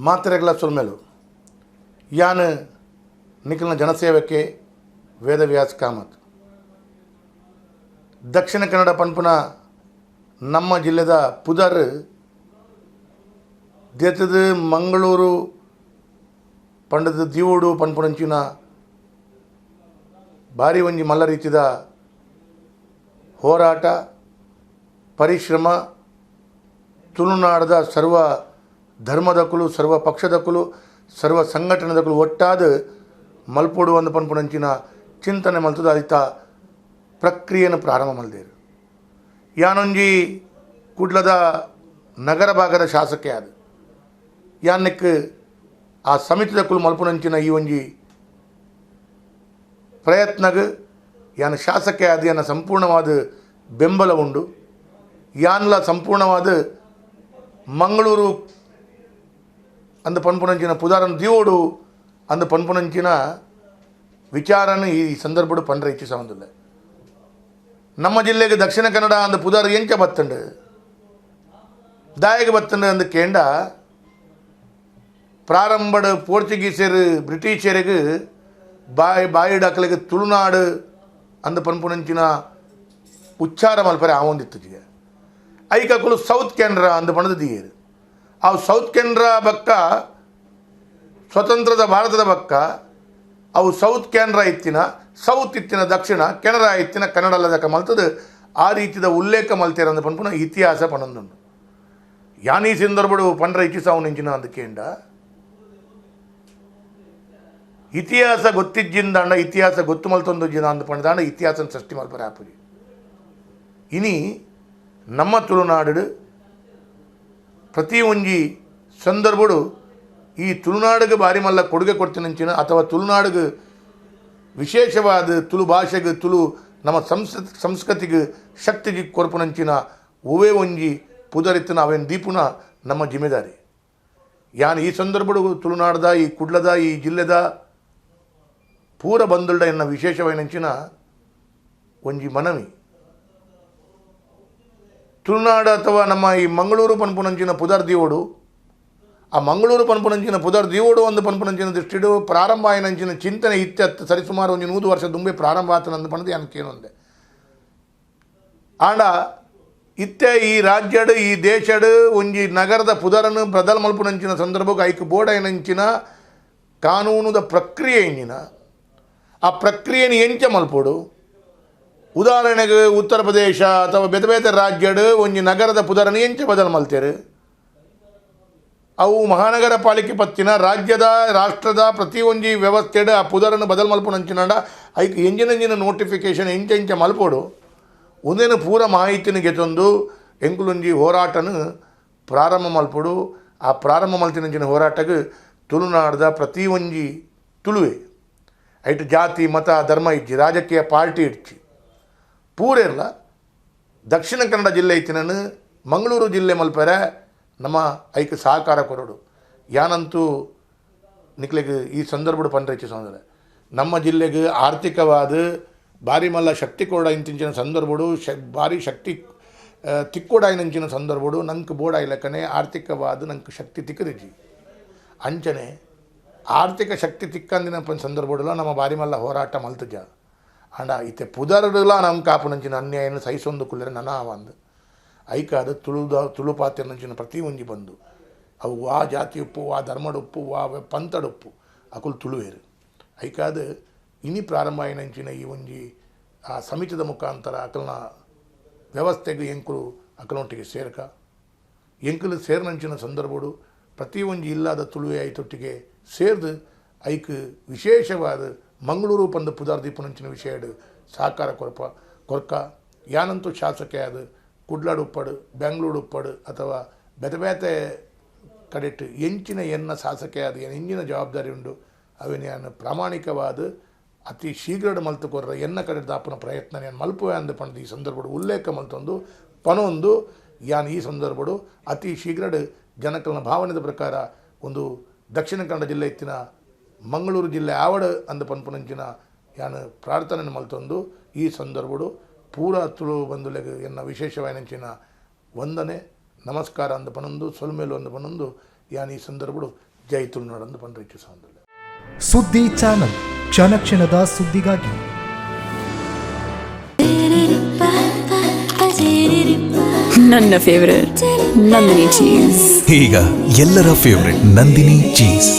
ಮಾತ್ರೆಗಳ ಸೊಲ್ಮೆಲು ಯಾನ್ ನಿಖಿಲ್ನ ಜನಸೇವಕೆ ವೇದವ್ಯಾಸ್ ಕಾಮತ್. ದಕ್ಷಿಣ ಕನ್ನಡ ಪನ್ಪುನ ನಮ್ಮ ಜಿಲ್ಲೆದ ಪುದರ್ ದೇತದ ಮಂಗಳೂರು ಪಂಡದ ದೀವೋಡು ಪನ್ಪುನಂಚಿನ ಭಾರಿ ಒಂಜಿ ಮಲ್ಲ ರೀತಿದ ಹೋರಾಟ ಪರಿಶ್ರಮ ತುಳುನಾಡದ ಸರ್ವ ಧರ್ಮದಕುಲು, ಸರ್ವ ಪಕ್ಷದಕುಲು, ಸರ್ವ ಸಂಘಟನೆದಕುಲು ಒಟ್ಟಾದ ಮಲ್ಪೊಡು ಅಂದ್ ಪನ್ಪುನಂಚಿನ ಚಿಂತನೆ ಮಲ್ತದ ಅದಿತ ಪ್ರಕ್ರಿಯೆಯನ್ನು ಪ್ರಾರಂಭ ಮಲ್ದೇರು. ಯಾನೊಂಜಿ ಕುಡ್ಲದ ನಗರ ಭಾಗದ ಶಾಸಕೆ ಆದ ಯಾನಕ್ಕೆ ಆ ಸಮಿತಿದಕುಲು ಮಲ್ಪುನಂಚಿನ ಈ ಒಂಜಿ ಪ್ರಯತ್ನಗ್ ಯಾನ ಶಾಸಕೆ ಆದ ಯಾನ ಸಂಪೂರ್ಣವಾದ ಬೆಂಬಲ ಉಂಡು. ಯಾನ್ಲ ಸಂಪೂರ್ಣವಾದ ಮಂಗಳೂರು ಅಂದ ಪನ್ಪುನಂಚಿನ ಪುದಾರನ್ ದಿಯೋಡು ಅಂದ ಪನ್ಪುನಂಚಿನ ವಿಚಾರನ ಈ ಸಂದರ್ಭಡು ಪಂಡ್ರೆ ಇಚ್ಛಿಸವಂದಿಲ್ಲ. ನಮ್ಮ ಜಿಲ್ಲೆಗೆ ದಕ್ಷಿಣ ಕನ್ನಡ ಅಂದ ಪುದಾರ್ ಎಂಚ ಬತ್ತಂಡು ದಾಯಗ ಬತ್ತಂಡು ಅಂದ ಕೇಂಡ ಪ್ರಾರಂಭಡ್ ಪೋರ್ಚುಗೀಸರು ಬ್ರಿಟಿಷರಿಗೆ ಬಾಯಿ ಬಾಯಿಡಕಲಿಗೆ ತುಳುನಾಡು ಅಂದ ಪನ್ಪುನಂಚಿನ ಉಚ್ಚಾರ ಮಲ್ಪರೆ ಆವೊಂದಿತ್ತು. ಐಕಕುಲು ಸೌತ್ ಕೆನರಾ ಅಂದ ಪಣದ ದಿಯೇರು. ಆ ಸೌತ್ ಕೆನರಾ ಬಕ್ಕ ಸ್ವತಂತ್ರದ ಭಾರತದ ಬಕ್ಕ ಅವು ಸೌತ್ ಕೆನರಾ ಇತ್ತಿನ ಸೌತ್ ಇತ್ತಿನ ದಕ್ಷಿಣ ಕೆನರಾ ಇತ್ತಿನ ಕನ್ನಡಲ್ಲದಕ್ಕ ಮಲ್ತದ ಆ ರೀತಿದ ಉಲ್ಲೇಖ ಮಲ್ತೇರ ಅಂದ ಪನ್ಪುನ ಇತಿಹಾಸ ಪಣಂದುಂಡು. ಯಾನೀ ಸಂದರ್ಭಡು ಪಂಡ್ರ ಇಚ್ಛಿಸಾವು ನಿಂಚಿನ ಅಂದಕೇಂಡ ಇತಿಹಾಸ ಗೊತ್ತಿಜ್ಜಿಂದಾಂಡ ಇತಿಹಾಸ ಗೊತ್ತು ಮಲ್ತೊಂದು ಜಿನ ಅಂದ ಪಂಡ್ದಾಂಡ ಇತಿಹಾಸ ಸೃಷ್ಟಿ ಮಲ್ಪರೆ ಆಪುಜಿ. ಇನಿ ನಮ್ಮ ತುಳುನಾಡು ಪ್ರತಿ ಒಂಜಿ ಸಂದರ್ಭಡು ಈ ತುಳುನಾಡಿಗೆ ಬಾರಿ ಮಲ್ಲ ಕೊಡುಗೆ ಕೊಡ್ತಿನಂಚಿನ ಅಥವಾ ತುಳುನಾಡಿಗೆ ವಿಶೇಷವಾದ ತುಳು ಭಾಷೆಗೆ ತುಳು ನಮ್ಮ ಸಂಸ್ಕೃತಿಗೆ ಶಕ್ತಿಗೆ ಕೊರ್ಪುನಂಚಿನ ಒವೇ ಒಂಜಿ ಪುದರಿತ್ತಿನ ಅವೇನು ದೀಪುನ ನಮ್ಮ ಜಿಮ್ಮೆದಾರಿ. ಯಾನ್ ಈ ಸಂದರ್ಭಡು ತುಳುನಾಡ್ದ ಈ ಕುಡ್ಲದ ಈ ಜಿಲ್ಲೆದ ಪೂರ ಬಂದುಳ್ಳ ಎನ್ನ ವಿಶೇಷವಾಯಿನಂಚಿನ ಒಂಜಿ ಮನವಿ. ತುಳುನಾಡು ಅಥವಾ ನಮ್ಮ ಈ ಮಂಗಳೂರು ಪನ್ಪುನಂಚಿನ ಪುದರ್ ದೀವೋಡು, ಆ ಮಂಗಳೂರು ಪನ್ಪುನಂಚಿನ ಪುದರ್ ದೀವೋಡು ಒಂದು ಪನ್ಪುನಂಚಿನ ದೃಷ್ಟಿಡು ಪ್ರಾರಂಭ ಆಯಿನಂಚಿನ ಚಿಂತನೆ ಇತ್ಯತ್ತು ಸರಿಸುಮಾರು ಒಂಜಿ 100 ವರ್ಷ ದುಂಬೆ ಪ್ರಾರಂಭ ಆತನಂದು ಪಣದು ಯಾನ್ ಆಂಡ ಇತ್ತೆ ಈ ರಾಜ್ಯಡು ಈ ದೇಶಡು ಒಂಜಿ ನಗರದ ಪುದರನ್ನು ಬದಲ್ ಮಲ್ಪುನಂಚಿನ ಸಂದರ್ಭಕ್ಕೆ ಐಕ್ ಬೋರ್ಡ್ ಐನಂಚಿನ ಕಾನೂನುದ ಪ್ರಕ್ರಿಯೆ ಇಂಜಿನ ಆ ಪ್ರಕ್ರಿಯೆಯನ್ನು ಎಂಚ ಮಲ್ಪೊಡು. ಉದಾಹರಣೆಗೆ ಉತ್ತರ ಪ್ರದೇಶ ಅಥವಾ ಬೇತೆ ಬೇತೆ ರಾಜ್ಯಡು ಒಂಜಿ ನಗರದ ಪುದರನ್ನು ಎಂಚ ಬದಲು ಮಲ್ತೇರು. ಅವು ಮಹಾನಗರ ಪಾಲಿಕೆ ಪತ್ತಿನ ರಾಜ್ಯದ ರಾಷ್ಟ್ರದ ಪ್ರತಿ ಒಂಜಿ ವ್ಯವಸ್ಥೆಡು ಆ ಪುದರನ್ನು ಬದಲು ಮಲ್ಪುನಂಚಿನಾಂಡ ಐಕ್ ಎಂಜಿನ ನೋಟಿಫಿಕೇಷನ್ ಎಂಚ ಎಂಚ ಮಲ್ಪೊಡು. ಒಂದೇನು ಪೂರ ಮಾಹಿತಿನ ಗೆತೊಂದು ಎಂಕುಲೊಂಜಿ ಹೋರಾಟನು ಪ್ರಾರಂಭ ಮಲ್ಪೊಡು. ಆ ಪ್ರಾರಂಭ ಮಲ್ತಿನಂಚಿನ ಹೋರಾಟಕ್ಕೆ ತುಳುನಾಡ್ದ ಪ್ರತಿ ಒಂಜಿ ತುಳುವೆ ಐಟ್ ಜಾತಿ ಮತ ಧರ್ಮ ಇಜ್ಜಿ ರಾಜಕೀಯ ಪಾರ್ಟಿ ಇಡ್ಚಿ ಪೂರೆಲ್ಲ ದಕ್ಷಿಣ ಕನ್ನಡ ಜಿಲ್ಲೆ ಇತ್ತಿನನು ಮಂಗಳೂರು ಜಿಲ್ಲೆ ಮಲ್ಪರೆ ನಮ್ಮ ಐಕ್ ಸಹಕಾರ ಕೊರಡು. ಯಾನಂತೂ ನಿಕ್ಲೆಗ್ ಈ ಸಂದರ್ಭಡು ಪಂಡ್ರೆ ಇಚ್ಛಿಸಂದ್ರೆ ನಮ್ಮ ಜಿಲ್ಲೆಗೆ ಆರ್ಥಿಕವಾದ ಭಾರಿ ಮಲ್ಲ ಶಕ್ತಿ ಕೊಡ ಇಂತಿಂಚಿನ ಸಂದರ್ಭಡು ಭಾರಿ ಶಕ್ತಿ ತಿಕ್ಕೊಡಾಯಿನಂಚಿನ ಸಂದರ್ಭಡು ನಂಗೆ ಬೋಡಾಯ್ಲಕ್ಕನೆ ಆರ್ಥಿಕವಾದ ನಂಗೆ ಶಕ್ತಿ ತಿಕ್ಕದಿಜ್ಜಿ. ಅಂಚನೆ ಆರ್ಥಿಕ ಶಕ್ತಿ ತಿಕ್ಕಂದಿನ ಸಂದರ್ಭಡುಲ ನಮ್ಮ ಭಾರಿ ಮಲ್ಲ ಹೋರಾಟ ಮಲ್ತಜ. ಅಂಡ ಇತ್ತೆ ಪುದರ್ಡುಲ ನಮ್ಮ ಕಾಪುನಂಚಿನ ಅನ್ಯಾಯನ ಸಹಿಸೊಂದು ಕುಲ್ಲರೆ ನನ ಆವಂದು ಐಕಾದ ತುಳು ಪಾತ್ರನಂಚಿನ ಪ್ರತಿ ಒಂಜಿ ಬಂದು ಅವು ಆ ಜಾತಿ ಉಪ್ಪು ಆ ಧರ್ಮಡುಪ್ಪು ಆ ಪಂಥಡುಪ್ಪು ಅಕುಲು ತುಳುವೇರು. ಐಕಾದ ಇನಿ ಪ್ರಾರಂಭ ಆಯಿನಂಚಿನ ಈ ಒಂಜಿ ಆ ಸಮಿತಿದ ಮುಖಾಂತರ ಅಕಲ್ನ ವ್ಯವಸ್ಥೆಗೆ ಎಂಕುಲು ಅಕಲೊಟ್ಟಿಗೆ ಸೇರ್ಕ ಎಂಕುಲು ಸೇರ್ನಂಚಿನ ಸಂದರ್ಭಡು ಪ್ರತಿ ಒಂಜಿ ಇಲ್ಲದ ತುಳುವೆ ಐತೊಟ್ಟಿಗೆ ಸೇರ್ದು ಐಕ್ ವಿಶೇಷವಾದ ಮಂಗಳೂರು ಪಂದು ಪುದಾರ್ ದೀಪನಂಚಿನ ವಿಷಯಡು ಸಹಕಾರ ಕೊರ್ಕ. ಯಾನಂತೂ ಶಾಸಕೆ ಆದ ಕುಡ್ಲಾಡು ಉಪ್ಪಡು ಬೆಂಗಳೂರು ಉಪ್ಪಡು ಅಥವಾ ಬೇತೆ ಬೇತೆ ಕಡೆಟ್ ಎಂಚಿನ ಎನ್ನ ಶಾಸಕೆ ಆದ ಎಂಜಿನ ಜವಾಬ್ದಾರಿ ಉಂಡು ಅವೇನು ಯಾನು ಪ್ರಾಮಾಣಿಕವಾದ ಅತಿ ಶೀಘ್ರ ಮಲ್ತು ಕೊರ್ರ ಎನ್ನ ಕಡೆ ದಾಪನ ಪ್ರಯತ್ನ ನಾನು ಮಲ್ಪುವೆ ಅಂದ ಪಂಡ್ದು ಈ ಸಂದರ್ಭಡು ಉಲ್ಲೇಖ ಮಲ್ತೊಂದು ಪನೊಂದು ಯಾನ್ ಈ ಸಂದರ್ಭಡು ಅತಿ ಶೀಘ್ರಡ್ ಜನಕಲ್ನ ಭಾವನೆದ ಪ್ರಕಾರ ಒಂದು ದಕ್ಷಿಣ ಕನ್ನಡ ಜಿಲ್ಲೆ ಇತ್ತಿನ ಮಂಗಳೂರು ಜಿಲ್ಲೆ ಆವಡ ಅಂದ ಪನ್ಪುನಂಚಿನ ಯಾನು ಪ್ರಾರ್ಥನೆ ಮಲ್ತೊಂದು ಈ ಸಂದರ್ಭಡು ಪೂರ ತುಳು ಬಂಧುಲೆಗ್ ಎನ್ನ ವಿಶೇಷವಾಯಿನಂಚಿನ ವಂದನೆ ನಮಸ್ಕಾರ ಅಂದ ಪನೊಂದು ಸೊಲ್ಮೇಲು ಅಂದ ಪನೊಂದು ಯಾನ್ ಈ ಸಂದರ್ಭಡ್ ಜೈ ತುಳುನಾಡ್ ಅಂದ್ ಪಂಡ್ರೆ ಇಚ್ಛಿಸೊಂದುಲ್ಲೆ. ಸುದ್ದಿ ಚಾನಲ್, ಕ್ಷಣ ಕ್ಷಣದ ಸುದ್ದಿಗಾಗಿ. ನನ್ನ ಫೇವರೇಟ್ ನಂದಿನಿ ಚೀಸ್. ಈಗ ಎಲ್ಲರ ಫೇವರಿಟ್ ನಂದಿನಿ ಚೀಸ್.